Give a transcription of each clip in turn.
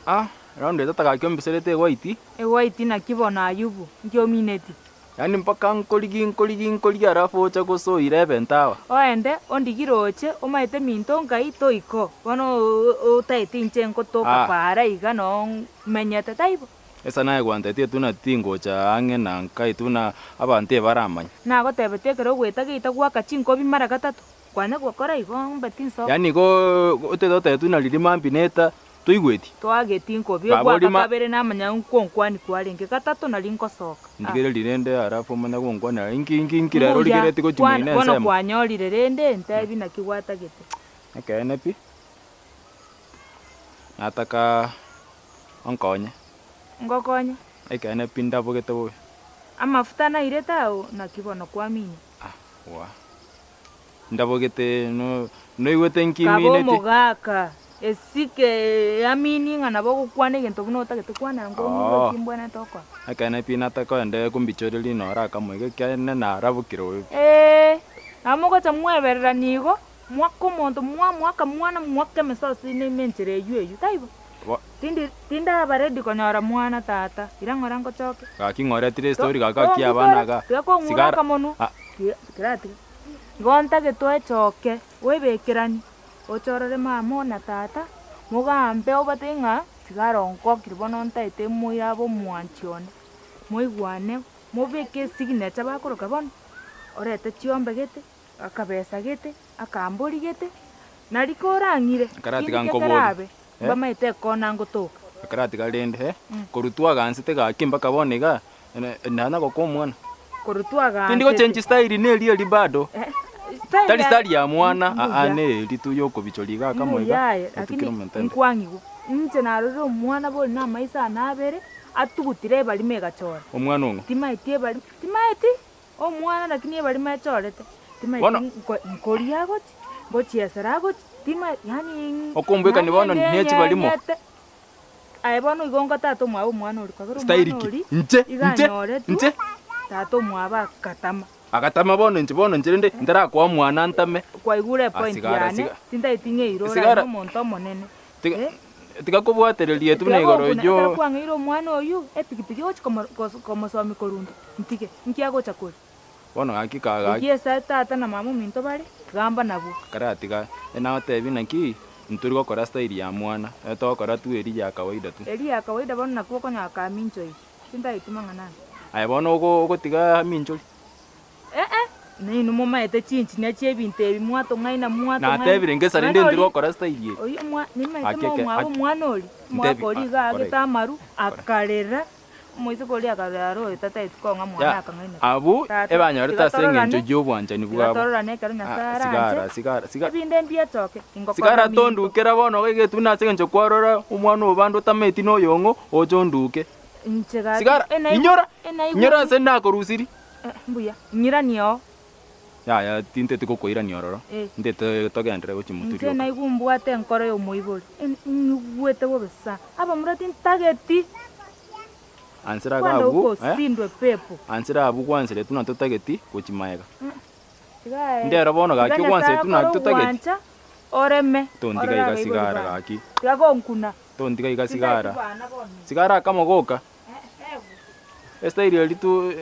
Ah, round eye totagaki ombiserete ewaiti. Ewaiti naki bono Ayubu, nki omineti? Yaani mpaka nkorigi nkorigi nkorigi alafu oche gosoira ebento aba. Oende ondigire oche omaete minto nkai toiko bono otaete inche nkotoka Ah. paara iga noo menyete taibo? Esa naye gwantetie tu na tingocha ang'e na nkai tu na abanto ebaramanye. Nagotebetie ekero ogoeta geita goaka chinkobi mara gatato, kwanya gokora igo mbe tinsoka. Yaani igo otete otebe tu na riria mambia neta toigweti. Toageti nkobi Baba goaka orima. kabere namanya nkonkwani kwarenge gatato nari nkosoka. Ah. Ndigererie rende alafu omanye gonkwanera inki inki inki rero Mbuya, origeretie gochia kwana moino bono ensemo. kwanyorire rende ntebi naki gwatagete. Ekeene pi, nataka onkonye. Ngokonye. Ekeene pi ndabogete bobe. Amafuta nairete ao naki bono kwaminya. Ah, wa. Ndabogete no noigwete Kaba nkimineti. omogaka, esike eamini ng'a nabo ogokwana egento buna otagete kwana nko Oo. eki mbwenerete gokora. Ekeene pi natakoende kombichoria rinoro akamoiga ekeene narabokire bobe pi. Ee, nabo mogocha mwebererania igo, mwaka omonto mwamoaka mwana mwaka emesoso ime ime enchera eywo eywo, taibo? Bo. Tindi tindaba ready konyora mwana tata, ira ng'ora ngochoke. Gaki ng'oretire To estory gaki gaki abana tombutore, iga, tiga kong'ura sigara akamonwa, ah. tiga keratiga. Igo ntagete oechoke, oebekeranie, ochorore mama na tata, mogambe obatebie ng'a sigara onkokire bono ntaete moire abe omwanchi one, moigwane, mobeke esignature bakoroka bono, orete chiombe gete, akabesa gete, akambori gete, nari korang'ire, Ekaratiga kende nkoborie, kekerabe, eh. mbamaete ekona ngotoka. Ekaratiga rende, eh, korwa twagansete gaki mpaka bono iga, nanya gokoa omwana. Korwa twagansete. Tindi gochenji style na eria eria bado. Eh, style Tari ya- style ya mwana, aa Mbuya. na eri tu yokobichoria iga akamo iga, Mbuya aye, otukire lakini omontende. nkwang'igwa. Inche narorire omwana bori na amaiso ane abere, atugutire ebarimo egachora. Omwana ong'o? Timaeti ebarimo, timaeti! Omwana lakini ebarimo echorete, timaeti Bono. nko nkoria agochi, ngochiesera agochi, timaeti yaani Okombwekania bono ne chibarimo. nyenyete. Aye bono igo onga tata omwabo omwana oria, kwabera Style omwana ki? oria, Inche, iga inche, anyoretwe, inche. tata omwabo agatama. Agatama bono inche bono inche rende ntarakoa omwana ntame. Kwaigure Ah, epoint sigara, yane, siga- tintageti ng'eire ore Sigara. aye nomonto omonene. Tiga Eh? tiga kobwatereria etu buna Tiga igoro gokuna, ekero oyio. kwang'eire omwana oyio, epikipiki ogochi komo kos komosomia korwa ntige, nki agocha koria? Bono gaki ka gaki. Rigia ase tata na mama ominto bare, gamba nabwo. Karatiga, nagotebi naki, ntori gokora style ya mwana, togokora tu eria ya kawaida tu. Eria ya kawaida bono nakwo okonyora kaminchori, tintageti mang'ana aya. Aye bono ogo ogotiga aminchori. Eh-eh, nainwe momaete chinchinya chi'ebinto ebi mwatong'aina, mwatong'aina. Natebire ngesa rende Omwana ntiri oria, gokora style eye. oyio mwa nimaete Ake eke, momwabo ake. omwana oria, omwaka Ntebi, oria ah, iga kora aagete iga. amaru, Kora. akarera, Omoiseke oria akarora are oyo tataeti kong'a mwana Ya, akang'aineka. abwo Tata, ebanyorete tiga ase engencho tororane, y'obwanchani tiga bwabo. tororane ekero Ah, Nyasae sigara, aranche, sigara, siga- ebinde mbiachoke, ingokora sigara minto. tondukera bono iga egetuna ase engencho kwarora omwana oo bande otameti na oyong'o, oche onduke. Inche gaki, Sigara, enaigwa- inyora, enaigwa inyora ase nakorusiri. Eh, mbuya, ng'iranie oo. Yaya, tinteti gokoirania ororo, Eh. ntete togenderere gochia motwe Inche rioka. naigwa mbwate enkoro y'omoibori, nyigwete bobe sana, abamura tintageti. Ansera Kwenda abwo, eh, okosindwa epepo. ansera abwo gwanseretwe na totageti gochia magega. Tiga Ndero bono tiga gaki Nyasae ogwanseretwe akore naki totageti. ogwancha, oreme, Tontiga orore iga abaibori sigara bane. gaki. Tiga gonkuna. Tontiga iga Tintageti sigara. bana bono. Sigara akamo goka. Eh, egwe. Estyle eria tu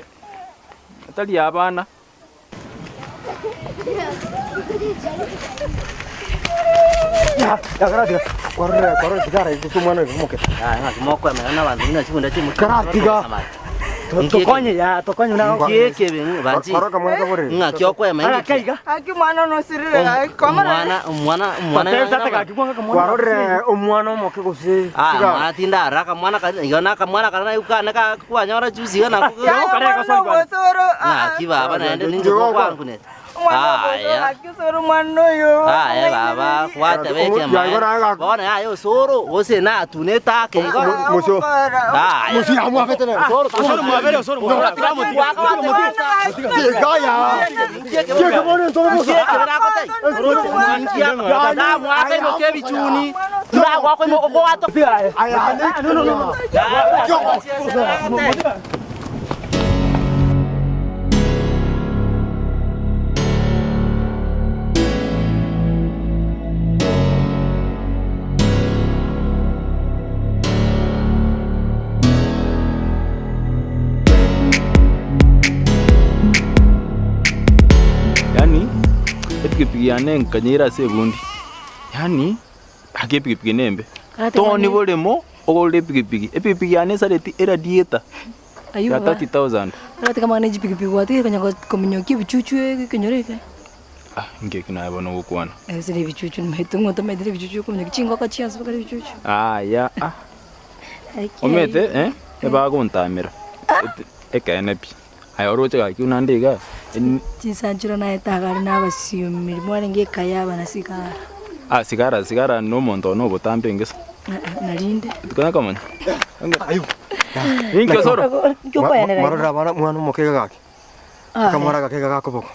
tari ya abana. Gaki omwana nosirire gaki komorore. Kwarorire omwana omoke gose Ah, mwana tindarora akamwana karia igo na akamwana karia naigwa kane ka kwanyora juzi iga nako Yaya omwana obosoro ng'aki baba naende ninche gokwankunete omwana obosoro Aya. gaki osoro omwana oyo Aye baba gwateba ekemaene bono yaya osoro gose natunete ake igo Mosio. Aya. Mosio yamwabete nere. Osoro mwabere osoro mwabere Epigipigi yane nkanyeira ase ebundi, yaani ake epigipigi nembe. Toni boremo ogorere epigipigi, epigipigi yane esareti eradiator Aywo ya baba. 30,000. Karatiga amang'ana ya chipigipigi gwatigire konya kominyokia ebichuchu ekenyoro eke. Ah, inki eki naye bono ogokwana? Ase na ebichuchu nimaete ng'a otamanyete na ebichuchu okominyokia chingoko chionsi mpaka na ebichuchu. Aya ah. Eki Omanyete aywo. eh, ebagontamera, ekeene pi. Aye oroche gaki buna nde igaa, en- Chinsanchero naye tagari na abasiomeri mwarenge ekaya abana sigara. Ah sigara sigara na omonto one obotambe engesa. Narinde. Tikonya komanya. Ninki osoro? Mwarorire abana omwana omoke iga gaki? Akamwana agake iga gakoboko.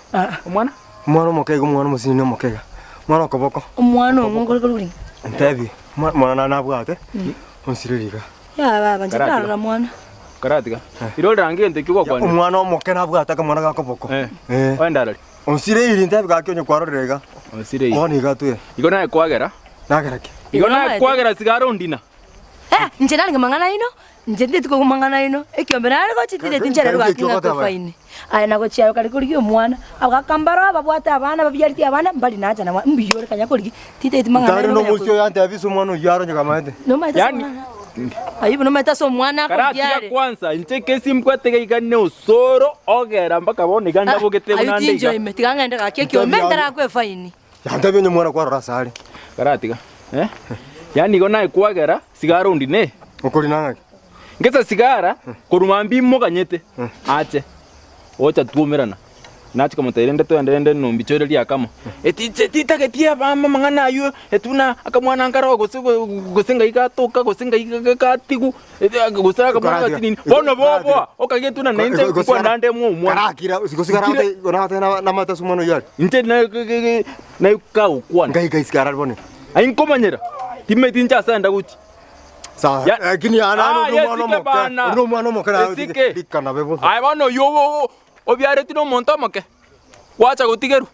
Omwana? Omwana omoke iga omwana omosinini omoke iga. Omwana okoboko. Omwana omwe okore korwa ring. Ntebi, omwana nare nabwate, onsireri iga. Yaya baba inche Karatiga. ntararora mwana. Karatiga. Irorera ange egento ekio ogokwanera. Omwana omoke nabwate akamwana gakoboko. Eh. Eh. Oende arari. Onsireiri ntebi gaki onye kwarorire iga. Onsireiri. Bono iga twe. Igo naye kwagera. Nagera ki? Igo naye kwagera sigara ondina. Eh, inche narenge mang'ana aino, inche tindeti koigwa mang'ana aino, ekiombe nare gochia tindeti nchere Nkai gaki ng'akwe ogoteba? efaini. Aye nagochia aye kare korigia omwana, abagaka mbaro babwate abana babiareti abana, mbari nacha na mwana, mbuya ore kanya korigia, tintageti mang'ana Ntari aino na konya omoisia koigwa. oyo antebi ase omwana oyio aronye kamaete. Nomaete ase Yaani- omwana? Ayio nomaete ase omwana akorigia Karatiga are. kwanza inche kesi mbwate iga ne osoro ogera mpaka bono iga ndabogete Ayio buna nde iga. tincho ime, tiga ng'ende gaki ekiombe ntarakwa efaini. Yantebi onye omwana kwarora ase are. Karatiga eh? Yaani igo naye kwagera sigara ondine. Okorina ng'aki? Ngesa sigara korwa mambia imoganyete ache ocha twaumerana nachia komotebia rende twende rende nombichore riakamo eti inche titageti abama amang'ana aywo eti buna akamwana nkare gose gose ng'ai gatoka gose ng'ai gatigwa gose akamwana Karatiga. gasinini bono boboa okagetwa na nainche nkwana nde mwa omwana Karakira gosigara namate ase omwana oyio are. inche naikagokwana Ngai ngai sigara are bono. Aye nkomanyera timanyeti inche ase enda gochia. Sawa, Ya- lakini ana Ah, ono yes, omwana ike omoke. bana. Ono omwana omoke nawe Esike. rikana be bosa. Aye bono oyio o- o- obiaretwe na omonto omoke, gwacha gotigerwa.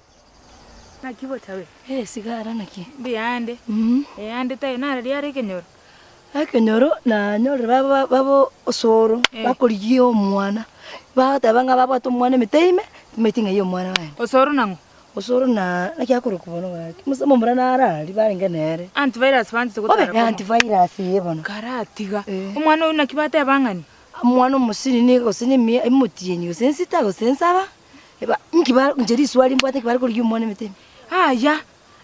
Naki bochabe? Eh, sigara naki? Mbuyande. Mh. Eh, ande taiyo nararia are ekenyoro. Ekenyoro nanyorire baba babo osoro, Eh. bakorigia omwana, bagoteba ng'a babwate omwana emete ime, timanyeti ng'ai omwana aye. Osoro nang'o? Osoro na naki akorokwa bono gaki, mose momura nare aria barenge nere. Antivirus banchete Obe gotara komo. antivirus eye bono. Karatiga. Eh. Omwana oyio naki bateba ng'ani? Omwana omosinini gose na emia emotienyi gose ensita gose ensaba, eba inki ba inche riswali mbwate nki bare korigia omwana emete ime. Aya,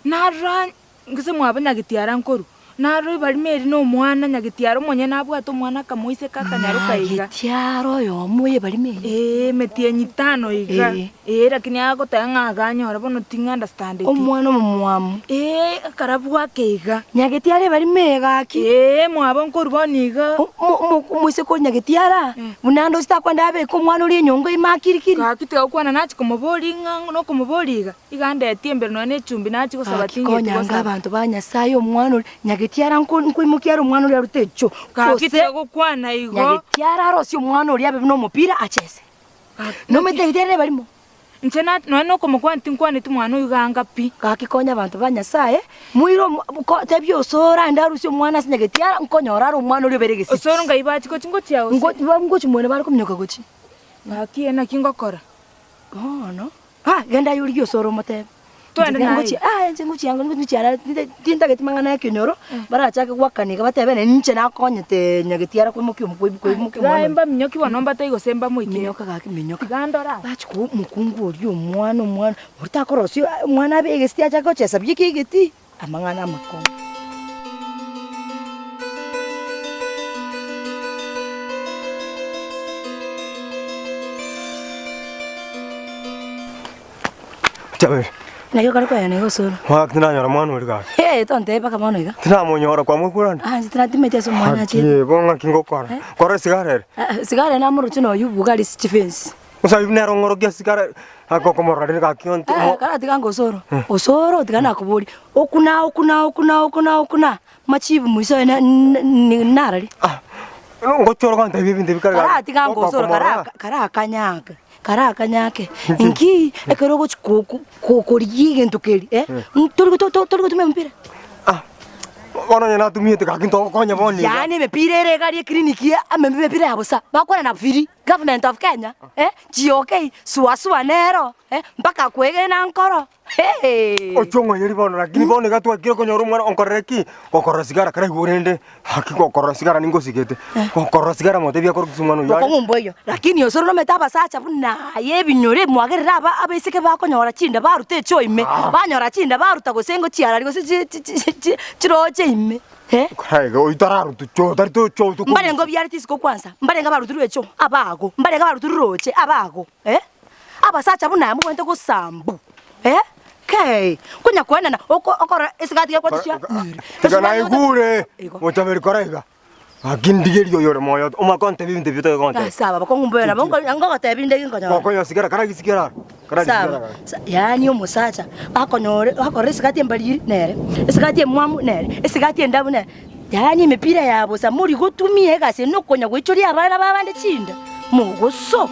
narora Gose mwabo nyagetiara nkorwa, naro ebarimo eri nomwana nyagetiara omonyene abwate omwana akamoiseka akanyaroka iga. Nyagetiara oyomo oye ebarimo eye. Ee, emetienyi tano iga. Ee. Ee, lakini agoteba ng'a aganyora bono ting'a understandeti. Omwana omomwamu. Ee, akarabwo ake iga. Nyagetiara ebarimo eye gaki. Ee, mwabo nkorwa bono iga. Omoiseke o nyagetiara, buna ande ase takwenda abeke omwana oria enyongo ime akirikiri. Gaki tiga gokwana nachia komoboria ng'a nokomoboria iga. Iga ndetie embere nonya nechumbi nachie gosaba Gaki tingeti konya anga gosaba. abanto ba Nyasaye omwana oria, nyagetiara nko nkoimokia are omwana oria arute echo, Gaki gose tiga gokwana igo. nyagetiara arosie omwana oria abe buna omopira achese. Gaki Nomanyete nyagetiara nebarimo? Inche na nonya nokomokwana tinkwaneti mwana oyio ganga pi. Gaki konya abanto ba Nyasaye, moire omo ko tebia osoro aende arusie omwana ase nyagetiara, nkonyora are omwana oria obere egesiki. Osoro ngai bachia gochia ngochia gose. Ngo ngochia mwene bare kominyoka gochia. Gaki naki ngokora. Bono. Ah, genda aye origie osoro omotebe. Twende Inche naye. ngochia, ah, inche ngochia ango ngochia ara tinde tintageti mang'ana ya ekenyoro, barachake goakana iga batebe nere ninche nakonyete nyagetiara koimokia omo koibu koimokia Tiga omwana oyo. mbaminyoki bono mbatebie gose mbamoikere. Minyoka gaki minyoka. Tiga ndore aa. Bachia koa omokungu oria omwana omwana, oria takorosia omwana abe egesiti achake gochesa buya ekeegeti, amang'ana amakong'u. Chabere. Naki okare koyana iga osoro. Mwaka tinanyora mwana oria gaki. Hee, tontebie mpaka bono iga. Tinamonyora kwamokura nde. Ah, inche tinatimeti ase omwana Gaki achete. bo ng'aki ngokora. Kora esigara ere. Ah, ah, sigara ere namoroche noyo obuga aria ase chifensi. Gose nere ong'orokia sigara agokomorora rende gaki onte. Eh, karatiga anga osoro. Osoro tiga nakoboria, okuna okuna okuna okuna okuna, machibu mwiso oye na- na- narari? Ah, ngochora gontebia ebinto ebi kare gaki. Karatiga anga osoro Gokomorora. kara karakanyake, karakanyake, inki ekero ogochi ko- ko- ko- korigia egento keria eh, tori to- to- tori gotumia omopira? Ah, bono onye natumiete gaki ntogokonya bono iga. Yaani emepira ere iga aria eclinic ame emepira ya bosa, bakwana na free, government of Kenya eh, GOK, sua sua nero eh, mpaka kwegena nkoro. Hee! Ochwe ong'oyeri bono lakini bono iga twakire konyora omwana onkorere ki? Gokorora sigara karaigwe rende haki gokorora sigara ningosigete. Gokorora sigara motebie akore gose omwana oyio are. Bokong'u mboiyo, lakini osoro nomanyete abasacha buna aye ebinyoro mwagerire aba abaiseke bakonyora chinda baruta echoo ime, banyora chinda baruta gose ngochiarari gose chi chi chi chi chiroche ime eh. Karaige oyio tararutu choo tari to choo tokorusia. Mbarenge obiarete isiko kwanza, mbarenge abarutirwe echoo abago, mbarenge abarutirwe roche abago eh. Abasacha buna aya mobwenerete gosambu eh, kei, konya koenana oko okora esigati gegotichia nere. Tiga naigure Igo. mochaberi kora iga. Gaki ndigerie oyore moyo omanye kontebia ebinto ebio otagete gontebia. Sawa bokong'u mbuya nabo nko ngogotebia inde ginkonyora. Gokonya sigara kara gisigara aro. Kara gisigara Sawa, kare. sa yaani omosacha akonyore akore esigati embariri nere, esigati emwamu nere, esigati endabu nere, yaani emepira ya bosa mori gotumia egasi eye nokonya goichoria abana ba abande chinda, mogoso.